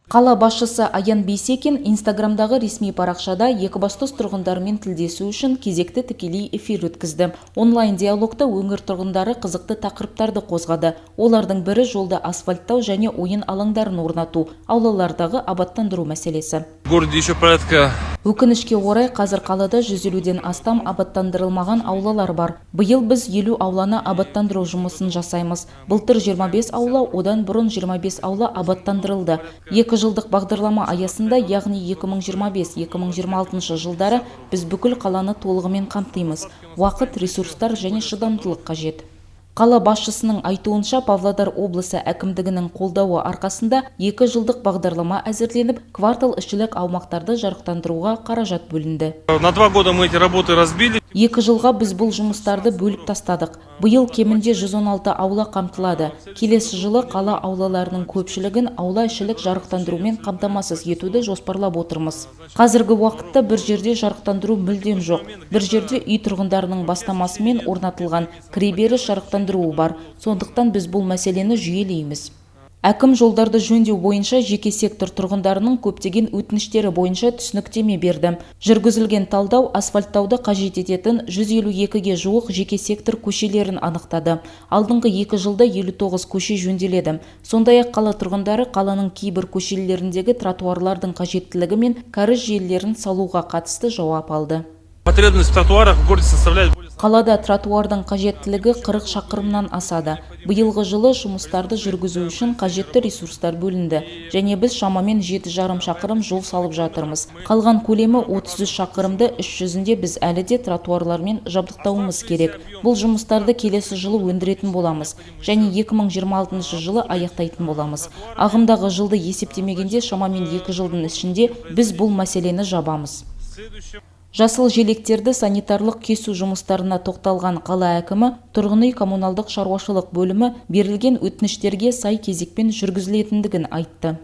Қала басшысы Аян Бейсекин Инстаграмдағы ресми парақшада Екібастұз тұрғындарымен тілдесу үшін кезекті тікелей эфир өткізді. Онлайн диалогта өңір тұрғындары қызықты тақырыптарды қозғады. Олардың бірі – жолды асфальттау және ойын алаңдарын орнату, аулалардағы абаттандыру мәселесі. В городе еще порядка Өкінішке орай, қазір қалада 150-ден астам абаттандырылмаған аулалар бар. Биыл біз 50 ауланы абаттандыру жұмысын жасаймыз. Былтыр 25 аула, одан бұрын 25 аула абаттандырылды. 2 жылдық бағдарлама аясында, яғни 2025-2026 жылдары біз бүкіл қаланы толығымен қамтимыз. Уақыт, ресурстар және шыдамдылық қажет. Қала басшысының айтуынша, Павлодар облысы әкімдігінің қолдауы арқасында 2 жылдық бағдарлама әзірленіп, квартал ішілік аумақтарды жарықтандыруға қаражат бөлінді. На 2 года мы эти работы разбили. 2 жылға біз бұл жұмыстарды бөліп тастадық. Биыл кемінде 116 аула қамтылады. Келесі жылы қала аулаларының көпшілігін аула ішілік жарықтандырумен қамтамасыз етуді жоспарлап отырмыз. Қазіргі уақытта бір жерде жарықтандыру мүлдем жоқ. Бір жерде үй тұрғындарының бастамасымен орнатылған кіреберіс жарықтандыруы бар. Сондықтан біз бұл мәселені жүйелейміз. Әкім жолдарды жөндеу бойынша жеке сектор тұрғындарының көптеген өтініштері бойынша түсініктеме берді. Жүргізілген талдау асфальттауды қажет ететін 152-ге жуық жеке сектор көшелерін анықтады. Алдыңғы 2 жылда 59 көше жөнделеді. Сондай-ақ қала тұрғындары қаланың кейбір көшелеріндегі тротуарлардың қажеттілігі мен кәріз желілерін салуға қатысты жауап алды. Потребность в тротуарах в городе составляет более Қалада тротуардың қажеттілігі 40 шақырымнан асады. Биылғы жылы жұмыстарды жүргізу үшін қажетті ресурстар бөлінді және біз шамамен 7,5 шақырым жол салып жатырмыз. Қалған көлемі 33 шақырымды іс жүзінде біз әлі де тротуарлармен жабдықтауымыз керек. Бұл жұмыстарды келесі жылы өндіретін боламыз және 2026 жылы аяқтайтын боламыз. Ағымдағы жылды есептемегенде, шамамен 2 жылдың ішінде біз бұл мәселені жабамыз. Жасыл желектерді санитарлық кесу жұмыстарына тоқталған қала әкімі тұрғын үй коммуналдық шаруашылық бөлімі берілген өтініштерге сай кезекпен жүргізілетіндігін айтты.